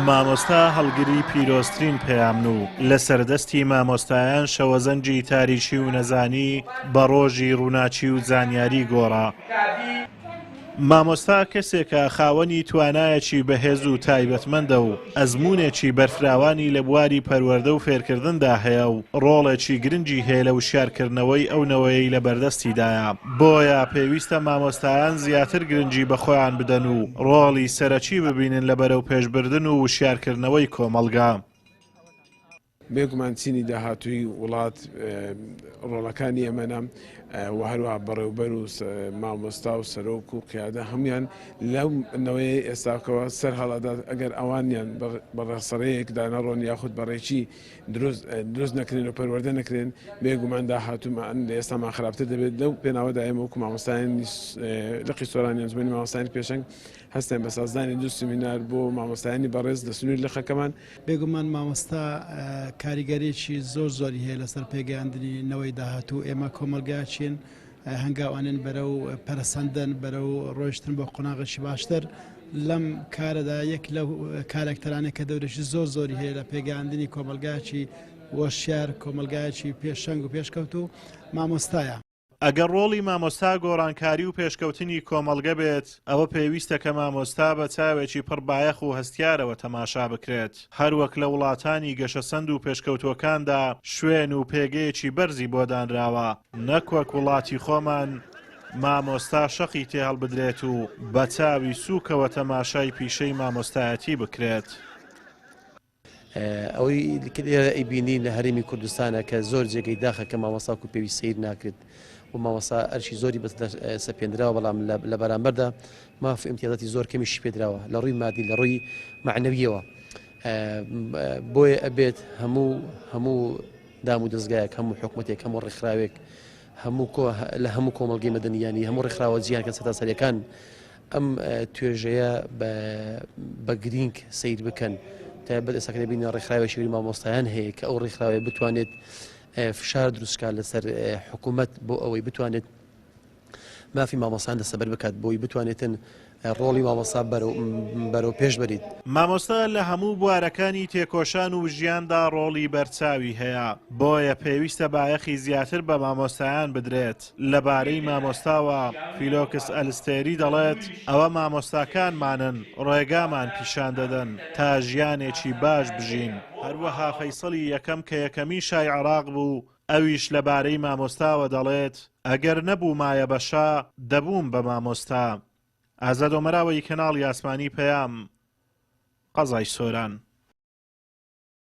مامۆستا هەڵگری پیرۆزترین پەیامن و لەسەر دەستی مامۆستایان شەوەزەنگی تاریکی و نەزانی بە ڕۆژی ڕووناکی و زانیاری گۆڕا. مامۆستا کەسێکە خاوەنی توانایەکی بەهێز و تایبەتمەندە و ئەزموونێکی بەرفراوانی لە بواری پەروەردە و فێرکردندا هەیە و ڕۆڵێکی گرنگی هەیە لە وشیارکردنەوەی ئەو نەوەیەی لە بەردەستیدایە، بۆیە پێویستە مامۆستایان زیاتر گرنگی بە خۆیان بدەن و ڕۆڵی سەرەکی ببینن لە بەرەوپێشبردن و وشیارکردنەوەی کۆمەڵگا. بێگومان چینی داهاتووی وڵات ڕۆڵەکانی ئێمەنە و هەروەها بەڕێوبەر و مامۆستا و سەرۆک و قیادە هەمویان لەو نەوەیە ئێستاکەوە سەر هەڵەدات ئەگەر ئەوانیان بە ڕێسەرەیەکدا نەڕۆن یاخود بەڕێکی دروست دروست نەکرێن و پەروەردە نەکرێن بێگومان داهاتوومان لە ئێستامان خراپتر دەبێت لەو پێناوەدا ئێمە وەکو مامۆستایانی لقی سۆران ئەنجومەنی مامۆستایانی پێشەنگ هەستیان بە سازدانی دوو سمینار بۆ مامۆستایانی بەڕێز لە سنووری لقەکەمان. بێگومان مامۆستا کاریگەریی زۆر زۆری هەیە لەسەر پێگەیاندنی نەوەی داهاتوو، ئێمە کۆمەڵگایەکین هەنگاو ئەنێن بەرەو پەرەسەندن، بەرەو ڕۆیشتن بۆ قۆناغێکی باشتر، لەم کارەدا یەک لەو کارەکتەرانەی کە دەورێکی زۆر زۆری هەیە لە پێگەیاندنی کۆمەڵگایەکی وەشیار، کۆمەڵگایەکی پێشەنگ و پێشکەوتوو مامۆستایە. ئەگەر ڕۆڵی مامۆستا گۆڕانکاری و پێشکەوتنی کۆمەڵگە بێت، ئەوە پێویستە کە مامۆستا بە چاوێکی پڕ بایەخ و هەستیارەوە تەماشا بکرێت، هەروەک لە وڵاتانی گەشەسەند و پێشکەوتووەکاندا شوێن و پێگەیەکی بەرزی بۆ دانراوە، نەک وەک وڵاتی خۆمان مامۆستا شەقی تێهەڵبدرێت و بە چاوی سووکەوە تەماشای پیشەی مامۆستایەتی بکرێت. ئەوەی لێرە ئەیبینین لە هەرێمی کوردستانە کە زۆر جێگەی داخە کە مامۆستا وەکو پێویست سەیر ناکرێت و مامۆستا ئەرکی زۆری بەسەر سەپێندراوە بەڵام لە بەرامبەردا ماف و ئیمتیازاتی زۆر کەمیشی پێدراوە لە ڕووی مادی لە ڕووی مەعنەویەوە بۆیە ئەبێت هەموو هەموو دام و دەستگایەک هەموو حکومەتێک هەموو ڕێکخراوێک هەموو لە هەموو کۆمەڵگەی مەدەنیانی هەموو ڕێکخراوە جیهانکە سەرتاسەریەکان ئەم توێژەیە بە گرینگ سەیر بکەن تایبەت ئێستا کە دەبینین ڕێکخراوێکی وەری مامۆستایان هەیە کە ئەو ڕێکخراوەیە بتوانێت فشار دروستکات لەسەر حکوومەت بۆ ئەوەی بتوانێت مافی مامۆستایان دەستەبەر بکات بۆی بتوانێتن ڕۆڵی مامۆستا بەرەو پێش بەریت. مامۆستا لە هەموو بوارەکانی تێکۆشان و ژیاندا ڕۆڵی بەرچاوی هەیە، بۆیە پێویستە بایەخی زیاتر بە مامۆستایان بدرێت. لەبارەی مامۆستاوە فیلۆکس ئەلستێری دەڵێت، ئەوە مامۆستاکانمانن ڕێگامان پیشان دەدەن تا ژیانێکی باش بژین. هەروەها فەیسەڵی یەکەم کە یەکەمین شای عێراق بوو، ئەویش لەبارەی مامۆستاوە دەڵێت، ئەگەر نەبوومایە بە شا، دەبووم بە مامۆستا. ئازاد ئۆمەراوەیی کەناڵی ئاسمانی پەیام، قەزای سۆران.